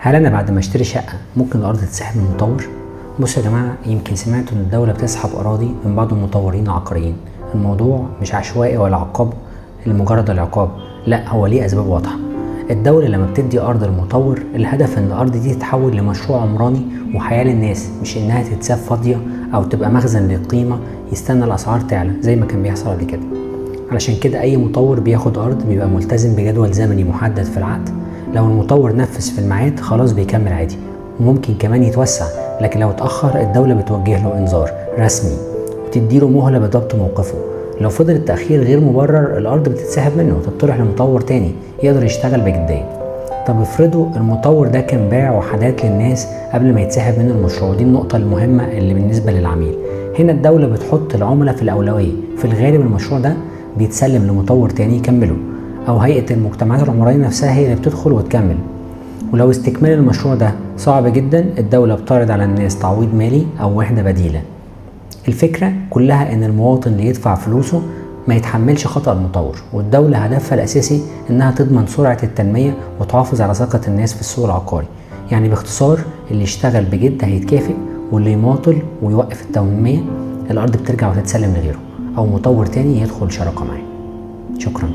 هل انا بعد ما اشتري شقه ممكن الارض تتسحب من المطور؟ بصوا يا جماعة، يمكن سمعتوا ان الدولة بتسحب اراضي من بعض المطورين العقاريين. الموضوع مش عشوائي ولا عقاب لمجرد العقاب، لا، هو ليه اسباب واضحة. الدولة لما بتدي ارض للمطور، الهدف ان الارض دي تتحول لمشروع عمراني وحياه للناس، مش انها تتساب فاضية او تبقى مخزن للقيمة يستنى الاسعار تعلى زي ما كان بيحصل قبل كده. علشان كده اي مطور بياخد ارض بيبقى ملتزم بجدول زمني محدد في العقد. لو المطور نفذ في الميعاد خلاص بيكمل عادي، وممكن كمان يتوسع، لكن لو اتأخر الدولة بتوجه له انذار رسمي وتديله مهلة بضبط موقفه. لو فضل التأخير غير مبرر الأرض بتتسحب منه وتطرح لمطور تاني يقدر يشتغل بجدية. طب افرضوا المطور ده كان باع وحدات للناس قبل ما يتسحب منه المشروع، ودي النقطة المهمة اللي بالنسبة للعميل. هنا الدولة بتحط العملاء في الأولوية، في الغالب المشروع ده بيتسلم لمطور تاني يكمله، أو هيئة المجتمعات العمرانية نفسها هي اللي بتدخل وتكمل. ولو استكمال المشروع ده صعب جدا، الدولة بتعرض على الناس تعويض مالي أو وحدة بديلة. الفكرة كلها إن المواطن اللي يدفع فلوسه ما يتحملش خطأ المطور، والدولة هدفها الأساسي إنها تضمن سرعة التنمية وتحافظ على ثقة الناس في السوق العقاري. يعني باختصار، اللي يشتغل بجد هيتكافئ، واللي يماطل ويوقف التنمية الأرض بترجع وتتسلم لغيره أو مطور تاني يدخل شراكة معاه. شكرا.